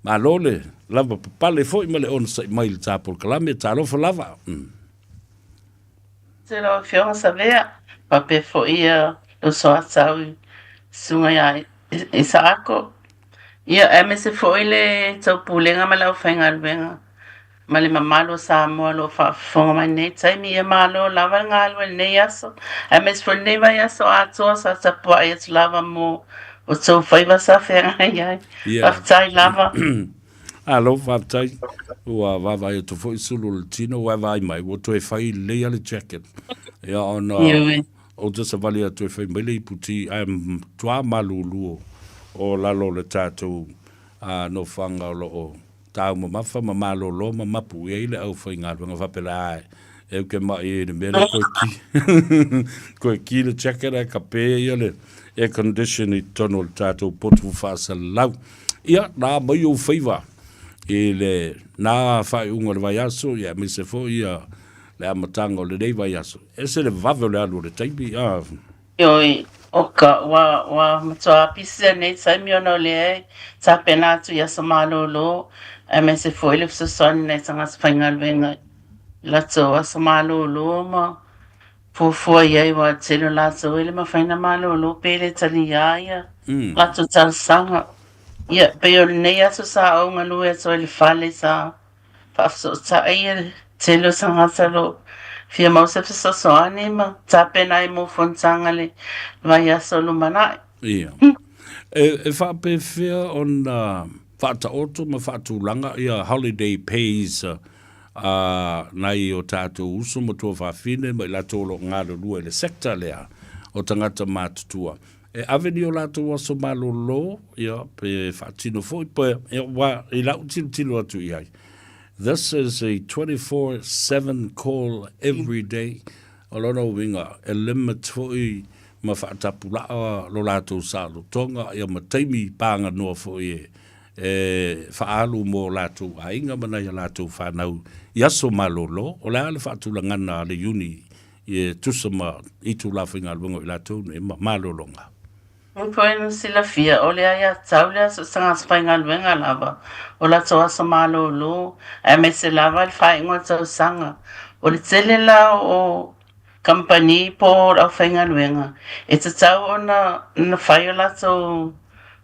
Malo le lava papale foi ma le onosai mai i le ta polokalame. Talofa lava. Atu i lau Afioga Savea, faapea foi ia lou soatau i Susuga ia Isaako. Ia, aemaise foi le taupulega ma le aufaigaluega ma le mamalu o Samoa o lo o faafofoga mai lenei taimi. Ia malo lava le galue i lenei aso, aemaise foi lenei vaiaso atoa sa tapuai atu lava mo outou faiva sa feagai ai. Faafetai lava. Alo, faafetai. Ua vaavaai atu foi sulu o le tino, ua e vaai mai, ua toe fai lelei lava le jacket. Ia ona ou te savali atu e fai mai le iputi, ae matua malulu o lalo o le tatou nofoaga o lo o taumamafa ma malolo ma mapu i ai le aufaigaluega faapela ae e uke mai i le mea lea koe ki koe ki le jacket ae kape ia le air condition i totonu o le tatou potu faasalalau. Ia, na mai ou faiva i le na faaiuga o le vaiaso, ia aemaise foi ia le amataga o lenei vaiaso. Ese le vave o le alu o le taimi, a. Ioe, oka, ua, ua matua pisi lenei taimi ona o lea e tapena atu i aso malolo, aemaise foi le fesoasoani i nai tagata faigaluega i latou aso malolo ma fuafua i ai aua tele o latou e le mafai ona malolo pe le taliā ia latou talosaga. Ia, pei o lenei aso sa ou galue atu ai i le fale sa faafesootai le tele o tagata o lo o fia maua se fesoasoani ma tapena ai mo fonotaga le vaiaso o lumanai. Ia. E faapefea ona faataoto ma faatulaga ia holiday pays a nai o tatou uso ma tuafafine ma i latou o lo o galulue i le sector lea o tagata matutua. E ave ni o latou aso malolo, ia, pe faatino foi, pe, ia, aua i lau tilotilo atu i ai, this is a 24/7 call every day, o lona uiga, e limit foi ma faatapulaa lo latou saolotoga, ia ma taimi paganoa foi e, e faaalu mo latou aiga ma nai a latou fanau i aso malolo. O le a le faatulagana a le Iuni e tusa ma itula faigaluega o i latou nei ma malologa. E pei ona silafia, o le aiatatau lea so o se tagata faigaluega lava, o latou aso malolo, aemaise lava le faaiuga o le tausaga. O le tele la o kamupani po o le aufaigaluega, e tatau ona fai o latou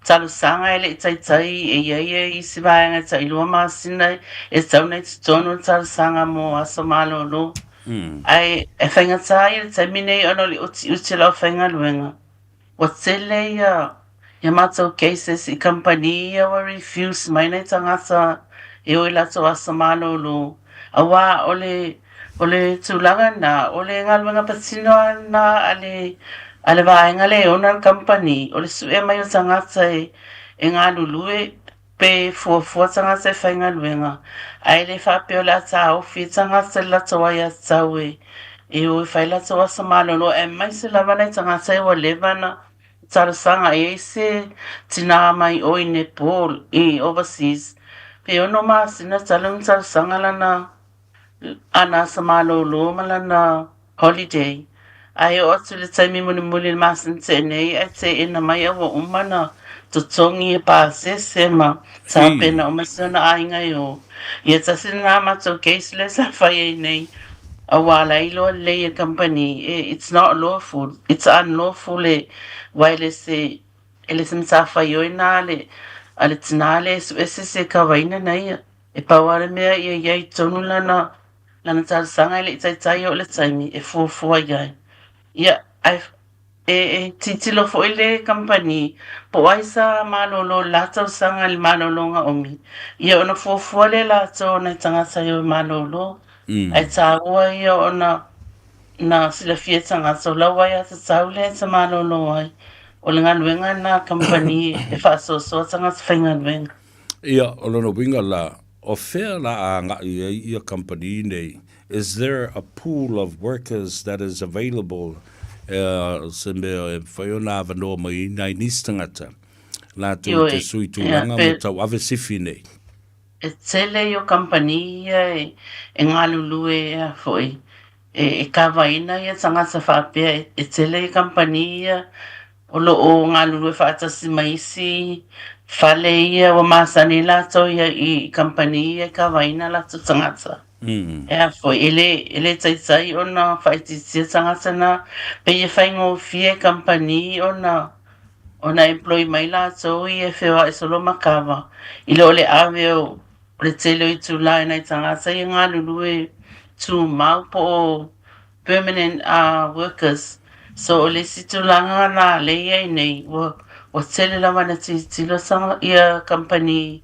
talosaga e le i taitai e i ai isi vaega e tailua masina e tatau ona i totonu le talosaga mo aso malolo. Ae e faigata ia le taimi nei ona o le utiuti o le aufaigaluega. Ua tele ia ia matou cases i kamupani ia ua refuse mai nai tagata e o i latou aso malolo aua o le o le tulaga lena o le galuega patino lava lena a le a le vaega lea e ona le kamupani o le sue mai o tagata e e galulue Pe fuafua tagata e faigaluega, ae le faapea o le a taofi ai tagata i le latou aiatatau e e o e fai latou aso malolo, aemaise lava nai tagata ia ua leva ona talosaga i ai se tina mai o i Nepal, i overseas, pe ono masina talu ona talosaga lana ana asa malolo ma lana holiday. Ae oo atu i le taimi mulimuli i le masina tea nei ae teena mai a ua uma ona totogi e pasese ma tapena uma si ona aiga e o. Ia tasi lena matou case lea sa fai ai nei aua la e iloa lelei e kamupani it's not lawful, it's unlawful e aua e le se e le se matafaioi na a le tina lea e sue se isi e kavaina na ia. E pau lava le mea ia i ai tonu lana lana talosaga e le i taitai oo le taimi e fuafua i ai. Ia, ae e, e tilotilo foi le kamupani po o ai sa malolo i le la tausaga i le malologa umi, ia ona fuafua lea e latou o nai tagata e o e malolo. Ae taua ia ona na silafia e tagata o lau aiatatau lea e te malolo ai. O le galuega lena a le kamupani e faasoasoa tagata faigaluega. Ia, o lona uiga la, o fea la a agai ai ia kamupani nei? Is there a pool of workers that is available, se mea e mafai ona avanoa mai ai nai nisi tagata latou te Ioe, sui ia, tulaga pe ma tauave sifi nei? E tele ia o kamupani ia e galulue ea foi e kavaina ia tagata faapea e tele ia kamupani ia o lo o galulue faatasi ma isi fale ia ua masani latou ia i kamupani ia e kavaina latou tagata. E a foi, e le, e le taitai ona faaitiitia tagata na, pei e faigofie i kamupani ona, ona employ mai latou ia e feoai solo ma kava, i lo le ave o le tele o itula i nai tagata ia galulue tumau po o permanent workers. So o le isi tulaga lena lea e i ai nei, ua, ua tele lava ina tilotilo ia kamupani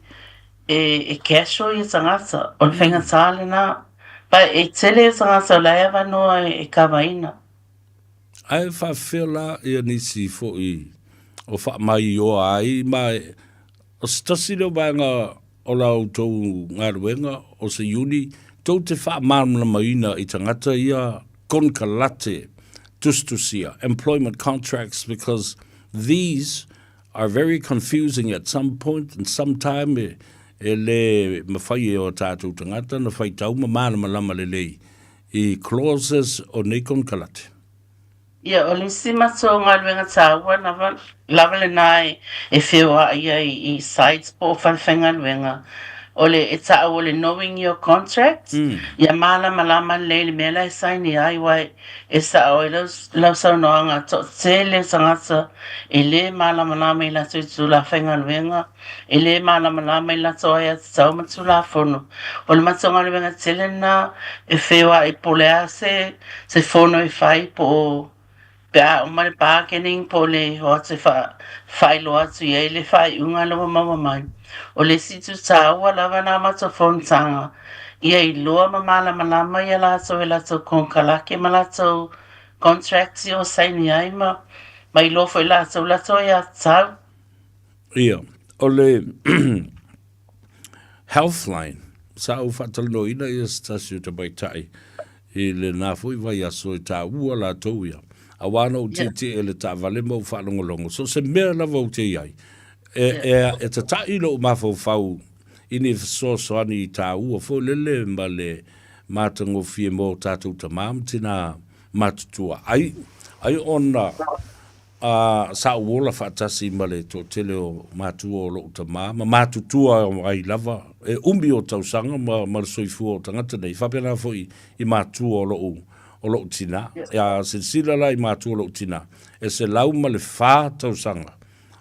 e casual ia tagata, o le faigata lena. But e tele ia tagata o la e avanoa e kavaina. Ae faafefea la ia nisi foi o faamaioa ai ma o se tasi lea o vaega o la outou galuega o se iuni tou te faamalamalamaina i tagata ia konekarate tusitusia, employment contracts, because these are very confusing at some point and some time e, e le mawhai e o tātou tangata na whaitau ma malamalama lelei i clauses o nei konekarate. Ia, o le isi matua o galuega taua lava, lava lena e, e feoai ai i sites po o falefaigaluega, o le e taua o le knowing your contract, ia malamalama lelei i le mea la e saini ai, aua e, e sao ai lau, lau saunoaga, toatele o tagata e le malamalama i latou itula faigaluega, e le malamalama i latou aiatatau ma Tulafono. O le matou galuega tele lena e feoai po o le a se, se fono e fai po o pe a uma le bargaining po o le o atu e faailoa atu i ai le faaiuga lea ua maua mai. O le isi itu taua lava na matou fonotaga, ia iloa ma malamalama ia latou e latou konekarake ma latou contracts ia ua saini ai ma, ma iloa foi latou latou aiatatau. Ia, o le Healthline, sa ou faatalanoaina ia se tasi o tamaitai i lena foi vaiaso e taua latou ia. Aua na ou tietie i le taavale ma ou faalogologo, so o se mea lava ou te i ai, e, e, e tata'i lou mafaufau i ni fesoasoani taua foi lele ma le matagofie mo tatou tamā ma tinā matutua. Ai, ai ona Ā, sa ou ola faatasi ma le toatele o matua o loʻu tamā, ma matutua ai lava, e umi o tausaga ma, ma le soifua o tagata nei, faapena foi i matua o loʻu, o loʻu tinā. Ā, silasila la i matua o loʻu tinā, e 104 tausaga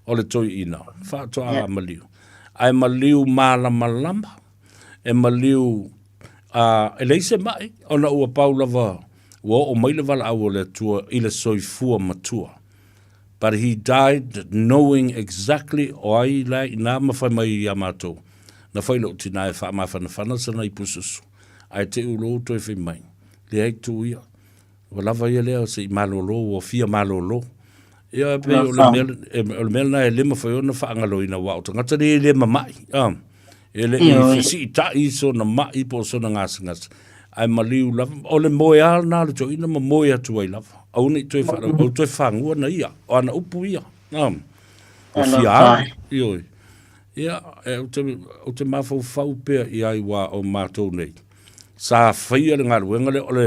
o le toeaina, faatoa maliu. Ae maliu malamalama, e maliu, ā, e leai se maʻi, ona ua pau lava Ua oo mai le valaau o le Atua i le soifua matua. But he died knowing exactly o ai la inā ma fai mai iā matou. Na fai loʻu tinā e faamafanafana sana ipu susu. Ae te u lou toe fai mai. Leai tu ia. Ua lava ia lea se i malolo ua fia malolo. Ia e pei o le mea, o le mea lena e le mafai ona faagaloina aua o tagata nei e le mama'i. Ah. E le i fesiita'i sona ma'i po o sona gasegase, ae maliu lava. O le moe lava lena o le toeaina ma moe atu ai lava. Aua ne i toe faarau, aua toe fagua na ia, o ana upu ia. Ua fia alu, ioe. Ia, e, ou te, ou te mafaufau pea i ai aua o matou nei. Sa faia le galuega lea, o le,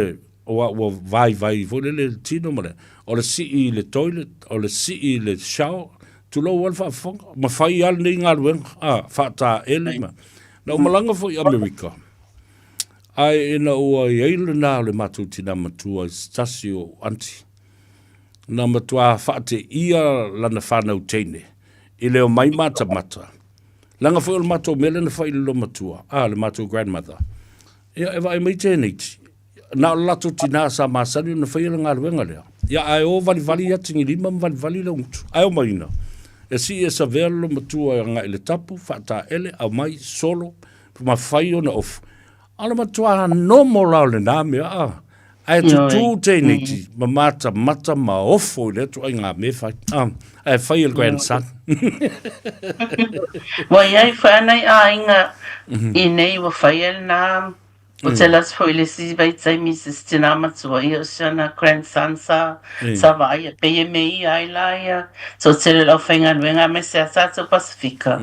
ua, ua vaivai foi lele le tino ma le, o le sii i le toilet, o le sii i le shower, tulou lava le faafofoga, ma fai lava lenei galuega, a, faataele ma. Na ou malaga foi i Amerika, ae ina ua i ai lena o le matou tinā matua i se tasi o aunty, na matua faateia lana fanau teine i le omai matamata, leaga foi o le matou mea lea na fai i le loomatua, a, le matou grandmother, ia e vaai mai teineiti, Na o le latou tinā sa masani ona faia le galuega lea. Ia, ae o valivali ia atigilima ma valivali le ugutu. Ae omaina, e sii e savea le loomatua e agai i le tapu, faataele, aumai, solo, ma fai ona ofu. A o le matua nomo la o lena mea, a. Ae tutū tēneiti ma matamata ma ofo i lea ituaiga mea e fai. A, ae fai e le grandson. Ua i ai foi a nai aiga i nei ua faia lena Ou te alu atu foi i le isi vaitaimi i se isi tinā matua, ia o si ana grandson sa, sa vaaia, pei e meia ai la ia toatele o le aufaigaluega aemaise a tātou Pasifika.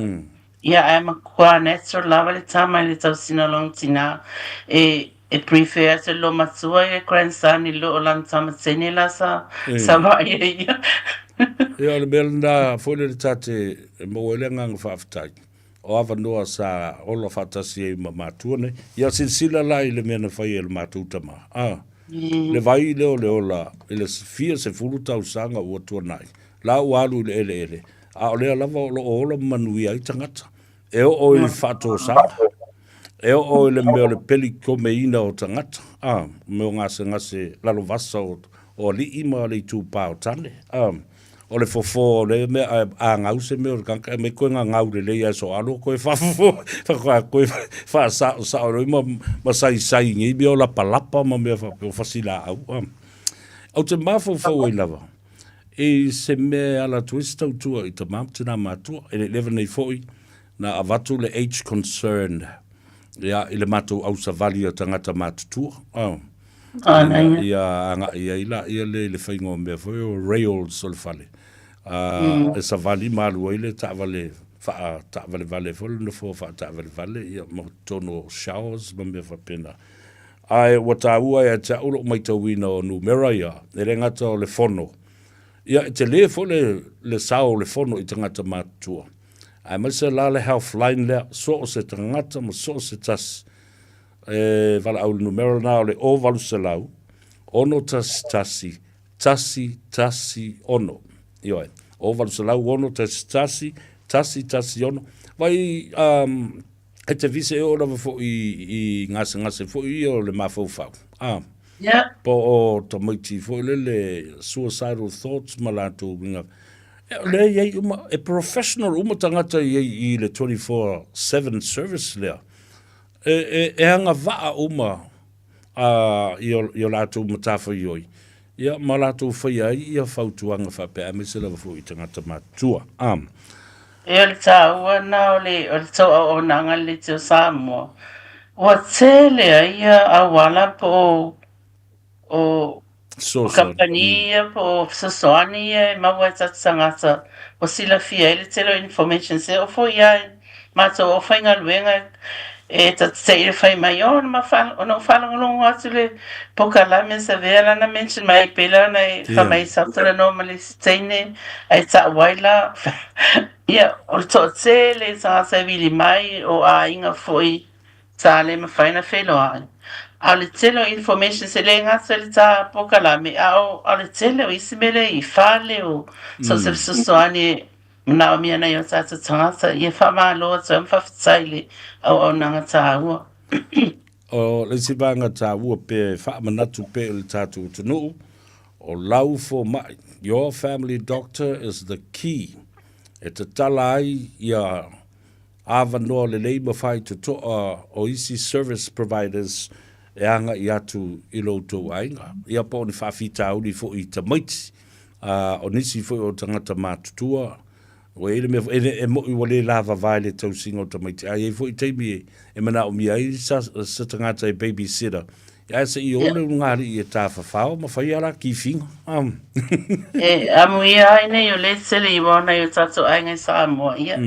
Ia ae matua natural lava le tama i le tausiga o lona tinā e, e prefer atu e le loomatua ia grandson i lo o lana tama teine la sa, sa vaaia ia. Ia, o le mea lena foi lele ta te maua ai le agaga faafetai, o avanoa sa ola faatasi ai ma matua nei. Ia silasila la i le mea na fai e le matou tama, a, le vai lea o le ola i le fia sefulu tausaga ua tuanai, la ua alu i le eleele, a o lea lava o lo o ola ma manuia ai tagata. E oo i le faatosaga, e oo i le mea o le pelikomeina o tagata, a, mea o gasegase lalovasa o, o alii ma le itupa o tane, a, o le fofo o le mea, a, a gau se mea o le tagata, e mai koe gagau lelei ae soalo koe faafofo, faatoa koe faasaosao lelei ma, ma saisai i nei mea o lapalapa ma mea faapea o fasilaau, a. Ou te mafaufau ai lava, I se mea e ala atu ai se tautua i tama ma tina matua. E le i leva nei foi na avatu le age concern ia, i le matou ausavali a tagata matutua. Oh. Ina ia agai ai la ia le i le faiga o mea foi o rails o le fale. Mm. E savali ma alu ai le taavale faataavalevale foi le nofoa faataavalevale ia ma totonu o showers ma mea faapena. Ae ua taua ia te au lou maitauina o numera ia, e le gata o le fono, ia e tele foi le, le sao o le fono i tagata matutua. Aemaise la le health line lea, so o se tagata ma so o se tasi e valaau i le numera lena o le 0800 611 116. Ioe, 0800 611 116. Vai, um, E te vise e oo lava foi i gasegase foi ia o le mafaufau, a. Yeah. Po o tamaiti foi lele suicidal thoughts ma latou uiga. E, o lea i ai uma, e professional uma tagata i ai i le 24/7 service lea. E, e, e agavaa uma a, i o, i o latou matafaioi, ia, ma latou faia ai ia fautuaga faapea, aemaise lava foi i tagata matutua. A. E o le taua na o le, o le tou auaunaga i le Leitio Samoa, ua tele ai ia auala po o, o, o kamupani ia po o fesoasoani ia e maua e tatou tagata ua silafia ai le tele o information se oo foi ia matou o faigaluega e ta te i le fai mai, oh, ona ona ou faalogologo atu le pokalame sa vea lana mention mai pela ona e fa mai sa talanoa ma le isi teine ae ta'u ai la ia o le toatele tagata e vili mai o aiga foi sa le mafai ona feiloai. A o le tele o information se le gata i le ta pokalame a o a o le tele o isi mea lea i fale o so se fesoasoani e manaomia nai o tātou tagata ia faamalo atu ai ma faafetai i le auaunaga taua. O le isi vaega taua pea e faamanatu pea i le tatou atunuu, o lau fomai, your family doctor is the key e tatala ai ia avanoa lelei ma faitotoa o isi service providers e agai atu i lo outou aiga. Ia po o ni faafitauli foi i tamaiti, a o nisi foi o tagata matutua, ua i ai le mea foi, e, e mo'i ua le lavava i le tausiga o tamaiti, ae i ai foi taimi e, e manaomia ai sa, sa tagata e babysitter, ae se i o le ulugalii e tafafao ma fai a la kifiga. Um. E amuia ai nei o le tele i waona i o tātou aiga i Samoa, ia.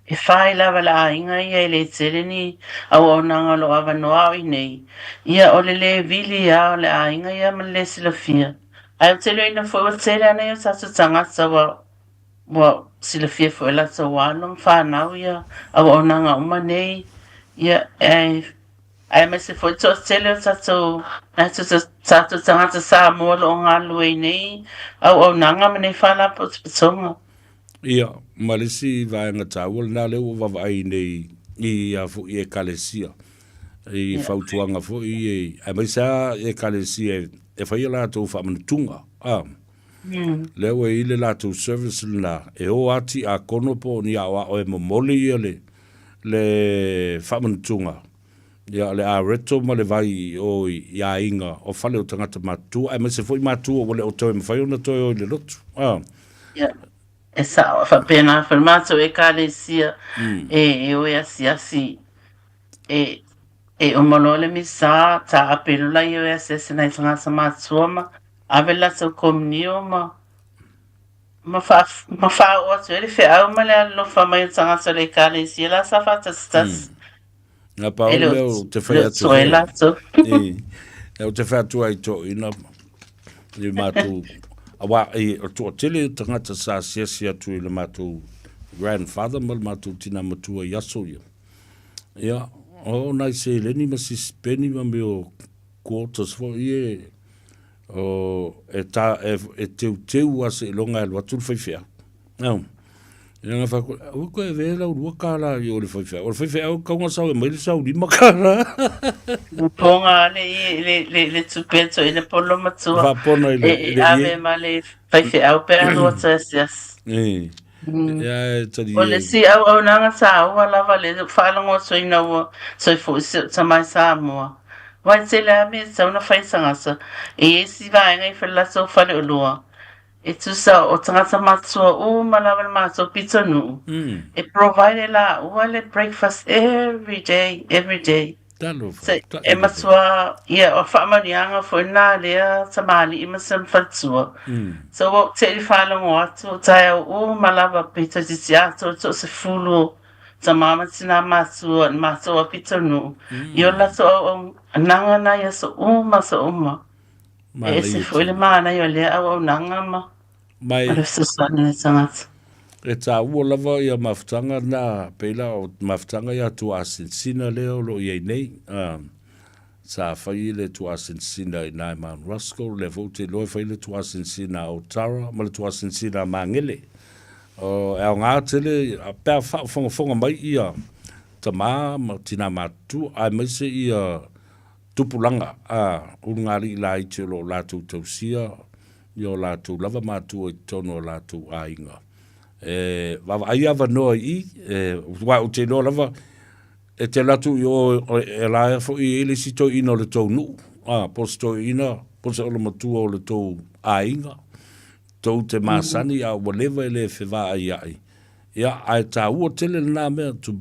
E whai lava le aiga ia e le tele ni auaunaga o lo avanoa o i nei. Ia, o le le vili a o le aiga ia ma le le silafia. Ae ou te iloaina foi ua tele ana i o tātou tagata ua ua silafia foi e latou alo ma whanau ia auaunaga uma nei. Ia, e, aemaise foi toatele o tātou, nai tātou tagata Samoa o lo o galulue i nei auaunaga ma nei faalapotopotoga. Ia, ma le isi vaega taua lena lea ua vaavaai nei i ia foi ekalesia, i fautuaga foi e, aemaise lava ekalesia e fai a latou faamanatuga, a. Lea ua i ai le latou service lena, e o lava tiakono po o ni aoao e momoli ia le, le faamanatuga, ia le areto ma le vai i o i aiga o fale o tagata matutua, aemaise foi matua ua le o toe mafai ona toe o i le lotu. A. Ia, e sao, e faapena foi le matou ekalesia e, e o e asiasi e, e uma loa le misa, taape loa laia o e asiasi nai tagata matutua ma ave le latou komunio ma ma faa, ma faaoo atu ai le feau ma le alolofa mai o tagata o le ekalesia la sa faatasitasi. Nga pa o mea o te whai atu e latou. E, o te whai atu ai toina i mātou. Aua e toatele tagata sa asiasi atu i le matou grandfather ma le matou tina matua i aso ia. Ia, o nai seleni ma sisipeni ma mea o quarters foi ia o e ta e, e teuteu lava seiloga e alu atu le faifeau. Au. Ia na fai atu, aua koe avea lau $2 i o le faifeau. O le faifeau e tatau ona sau e aumai le sau $5. Poga le le le le tupe atu i le polo matua. Faapona i le e, e ave ma le faifeau pe alu atu asiasi. E. Ia e tali O le isi auaunaga taua lava le faalogo atu ina ua toe foi si ou tama i Samoa. Aua e tele lava mea e tatau ona fai e tagata. E i ai isi vaega i fai le latou faleoloa. E tusa o tagata matua uma lava le matou pitonuu. E provide e laua le breakfast every day, every day. Talofa, So, e matua, ia, o faamanuiaga foi lena lea tamalii ma si ona faletua. So, ua ou te i faalogo atu, o taeao uma lava pe toeitiiti atoa le toasefulu o tama ma tinā matua i le matou lava pitonuu, i o latou auaunaga na i aso uma aso uma. E ese foi le manaia o lea auaunaga ma Mai, ma le fesoasoani i le tagata. E taua lava ia mafutaga na, pei la o mafutaga ia tuaasinasina lea o lo o i ai nei. Sa fai le tuaasinasina i ina i Mount Roskill, lea foi ou te iloa e fai le tuaasinasina a Otara ma le tuaasinasina a Magele. E aoga tele pe a faafogafoga mai ia tama ma tina matutua aemaise ia tupulaga a ulugalii laiti o lo o latou tausia i o latou lava matua i totonu o latou aiga. E vaavaai avanoa i i, e, aua ou te iloa lava, e te alu atu i o, e la foi e i ai le isi toeaina o le tou nuu, a, po o se toeaina, po o se olomatua o le tou aiga, tou te masani a ua leva e le fevaaiai. Ia, ae taua tele lena mea to,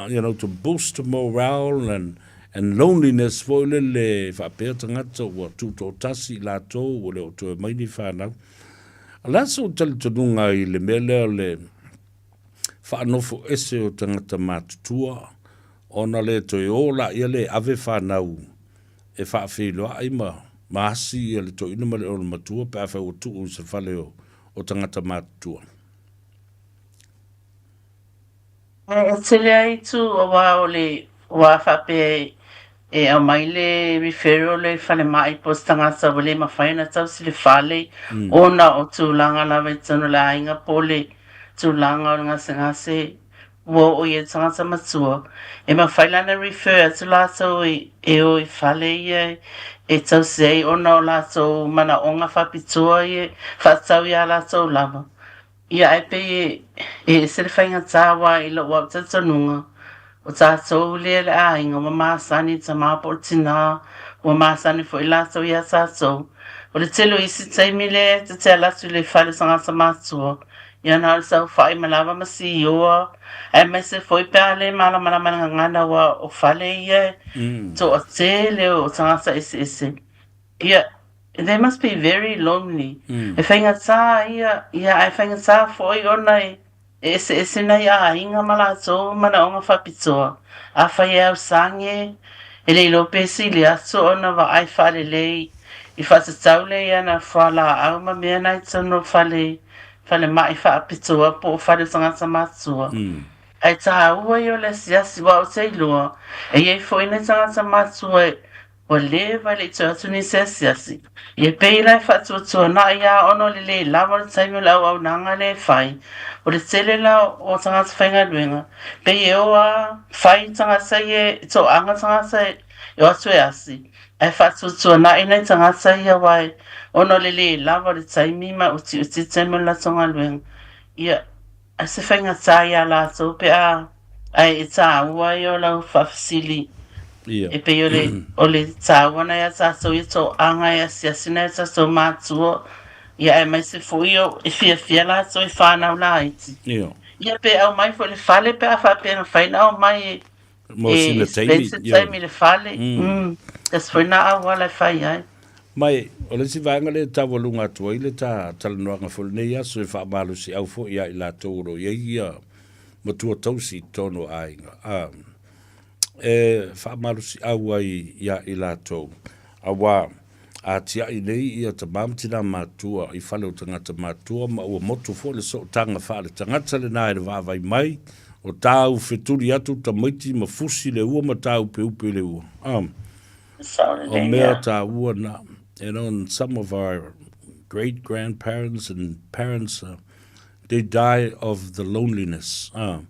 you know, to boost morale and, and loneliness foi lele faapea tagata ua tutoatasi i latou ua le o toe mai ni fanau. O le a sou talitonuga i le mea lea o le faanofo ese o tagata matutua ona le toe o laia le ave fanau e faafeiloai ma, ma asi ia le toeaina ma le olomatua pe afai ua tuu i se fale o, o tagata matutua? E tele ai itu aua o le wā faapea e aumai le referral le falemai po o se tagata ua le mafai ona tausi le fale ona o tulaga lava i totonu o le aiga po o le tulaga o le gasegase ua oo i ai le tagata matua. E mafai la ona refer atu latou e o i fale ia e tausi ai ona o latou manaoga faapitoa ia e faatatau ia latou lava. Ia ae pei e ese le faigata aua i lou au talitonuga, o tatou lea le aiga ua masani i le tama po o le tina, ua masani foi latou ia tatou. O le tele o isi taimi lea ta te ala atu i le fale o tagata matutua, ia na o le saofai ma lava ma sioa, aemaise foi pe a le malamalama i le gagana aua o fale ia e toatele o tagata eseese. Ia, they must be very lonely. E faigata ia, ia ae faigata foi ona e eseese nai aiga ma latou manaoga faapitoa. Afai e ausage, e le iloa pe sili atu ona vaai faalelei i faatatau lea i ana fualaau ma mea na i totonu o fale falemai faapitoa po o fale o tagata matutua. Ae taua ia o le asiasi, aua ou te iloa, e i ai foi nai tagata matutua Ua leva e le i toe atu nisi asiasi. Ia pei la e faatuatuanai lava ona o le le lava o le taimi o le auaunaga lea e fai. O le tele la o tagata faigaluega, pei e o lava fai tagata ia e toaga tagata e o atu e asi, ae faatuatuanai nai tagata ia aua ona o le le lava o le taimi ma utiuti le taimi o le latou galuega. Ia, A se faigata iā latou pe a ae e tāua ai o lau faafesili Ia. e pei o le o le tāua na iā tātou ia toaga e asiasi nai o tātou mātua ia aemaise foi o e fiafia latou i whānau laiti. Ia. Ia pe aumai foi le fale pe a faapea na whai na aumai e Mo e sina taimi, spend se ia. taimi i le fale. Tasi foi na auala e whai ai. Mai, o le isi vaega lea e taualuga atu ai le ta talanoaga foi i lenei aso e faamalosiau foi ia i latou o lo o i ai ia matua tausi i totonu o aiga, a, e faamalosiau ai ia i latou, aua atia'i nei ia tamā ma tinā matua i fale o tagata matua ma ua motu foi le sootaga faale-tagata lenā i le vaavai mai o tāu fetuli atu tamaiti ma fusi le ua ma tāupeupe i le ua. Um, o mea tāua na. You know, and some of our great grandparents and parents, they die of the loneliness. O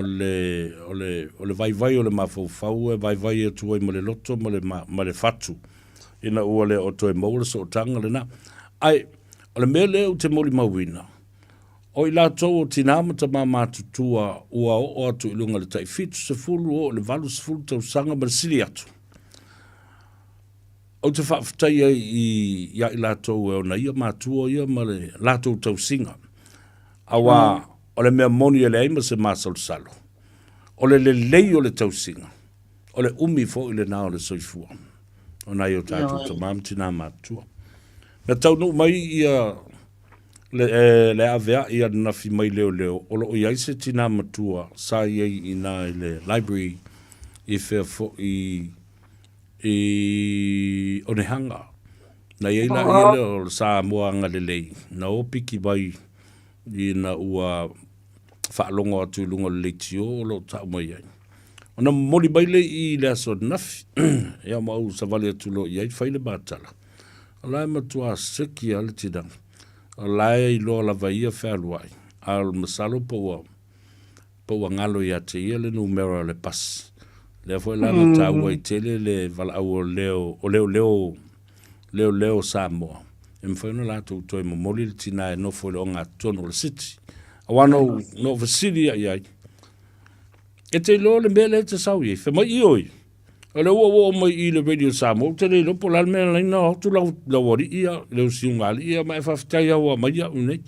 le, o le, o le vaivai o le mafaufau e vaivai atu ai ma le loto ma le, ma le fatu ina ua le o toe maua le sootaga lena. Ae, o le mea lea ou te molimauina, o i latou o tinā ma tamā matutua ua oo atu i luga i le tai 70 oo i le 80 tausaga ma le sili atu. Ou te faafetai ai i, ia i latou e ona ia matua ia ma le latou tausiga. Auā, o le mea moni e leai ma se masalosalo, o le lelei o le tausiga, o le umi foi lena o le soifua o nai o tatou tamā ma tinā matutua. Na taunuu mai ia le, e, le avea'i ananafi mai leoleo, o lo o i ai se tinā matua sa i ai i inā i le library i fea foi i Onehanga. Na i ai la ia lea o le Samoa agalelei, na opiki mai ina ua faalogo atu i luga o le leitio o lo o tau mai ai. Ona momoli mai lea i le aso ananafi, ia ma ou savali atu loa i ai fai le matala. O la e matua seki lava le tina, o la e iloa lava e ia fealuai, a o le masalo po ua Po ua galo ia te ia le numera o le pasi. Lea foi la na taua ai tele le valaau o leo, o leoleo, leoleo o Samoa. E mafai ona latou toe momoli le tina e nofo i le ogatotonu o le city. Aua na ou, na ou fesili ia i ai, E te iloa le mea lea e te sau i ai? Fai mai, Ioe. O lea ua ou oo mai i le Radio Samoa, ou te le iloa po o le a le mea na ala ai ona o atu lau, lau alii ia, lau siugaalii ia, ma e faafetai lava ua aumai au i inei.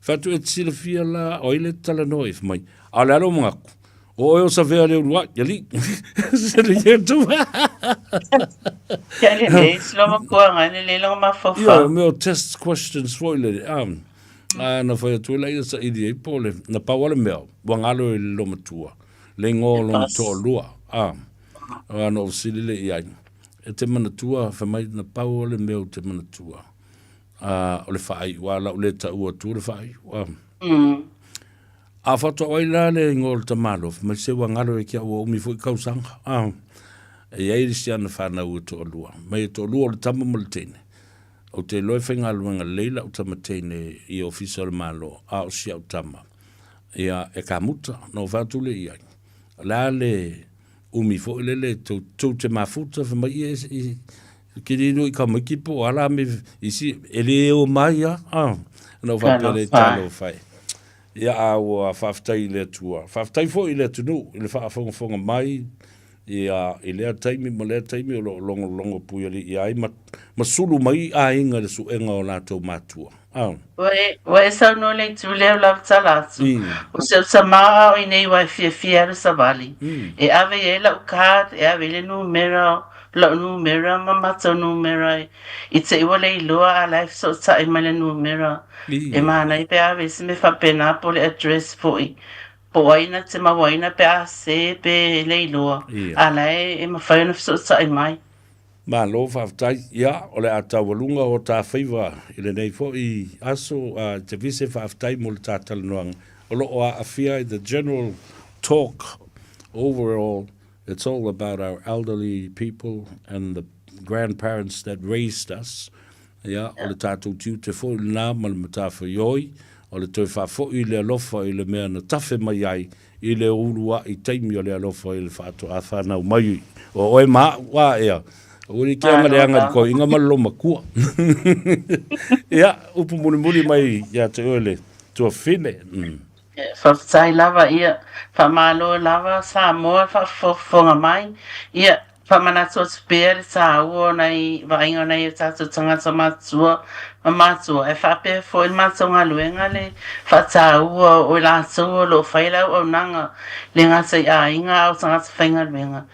Fai atu, e te silafia la o ai lea e te talanoa ai? Fai mai, a o le a lou manatu? O oe o Savea Leuluai, alii. Sili atu. Kia lelei, si loma kuanga, lelei longa mafaufau. Ia, mea o test questions foi lele. Ah, ah, na fai atu ai la ia saili ai po o le, na pau lava le mea, ua galo i le loomatua. Le igoa o lona toalua, a, a na ou fesili lea i ai, E te manatua, fai mai, na pau o le mea ou te manatua, a, o le faaiu, a o le a ou le taua atua le faaiu, a. A faatoa ai la le igoa o le tamaloa, fai mai, se ua galo ia ki au ua umi foi kausaga, a. E i ai le isi ana fanau e toalua, mai e toalua o le tama ma le teine. Ou te iloa e faigaluega lelei lau tama teine i Ofisa o le Malo, a o si au tama, ia, e kamuta. Na ou fai atu lea i ai, o le a le umi foi lele tou, tou te mafuta, fai mai, ia, i, ke le iloa i ka maiki po o a la me isi, e le o mai a, a. Na ou faapea lea, talofa e. Ia, a ua faafetai i le Atua. Faafetai foi i le atunuu i le faafogafoga mai, Ia, i lea taimi ma lea taimi o lo o logologo puialii ai ma, ma sulu mai aiga i le suega o latou matua. A. Ua e, ua e saunoa i le itu lea o lau tala atu, o si au tama ao i nei ua e fiafia alu savali. E ave i ai lau card, e ave i le numera, lau numera ma matou numera i, i te i ua le iloa a la e fesootai mai le numera. E manaia pe ave i se mea faapena po o le address foi. Po o ai na te mauaina pe a sē pe le iloa, a la e mafai ona fesootai mai. Malo faafetai. Ia, o le a taualuga o ta faiva i lenei foi aso, a te vise faafetai mo le ta talanoaga. O lo o aafia ai the general talk overall, it's all about our elderly people and the grandparents that raised us. Ia, o le tatou tiute foi lena ma le matafaioi, o le toe faafoi i le alofa i le mea na tafe mai ai i le uluai taimi o le alofa i le faatoa fanau mai o oe ma a'u, a ea, aua ne i kea leaga i le toeaina ma le loomatua. Ia, upu mulimuli mai ia te oe le tuafafine. Faafetai lava, ia, faamalo lava Samoa faafofoga mai, ia, Faamanatu atu pea le tāua o nai vaaiga o nai o tātou tagata matutua ma matua e faapea foi le matou galuega le faataua o i latou o lo o fai le auaunaga le gata i aiga a o tagata faigaluega.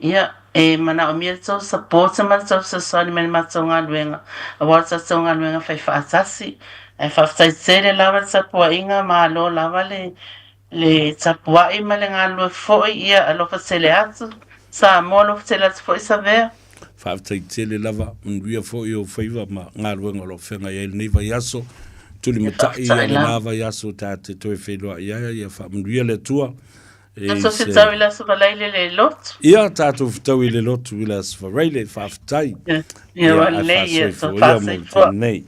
Ia, e manaomia le tou support ma le tou fesoasoani mai le matou galuega aua le tatou galuega fai faatasi. Ae faafetai tele lava le tapuaiga, malo lava le Le tapuai ma le galulue foi, ia alofa tele atu. Samoa alofa tele atu foi Savea. Faafetai tele lava, manuia foi ou faiva ma galuega o lo o feagai ai lenei vaiaso. Tulimatai ia lena vaiaso ta te toe feiloai ai, ia faamanuia le Atua. Tatou fetau i le Aso Faraile le lotu. Ia, tatou fetau i le lotu i le Aso Faraile, faafetai. Ia, ua lelei, ia, faasoifua ia mo le taimi nei.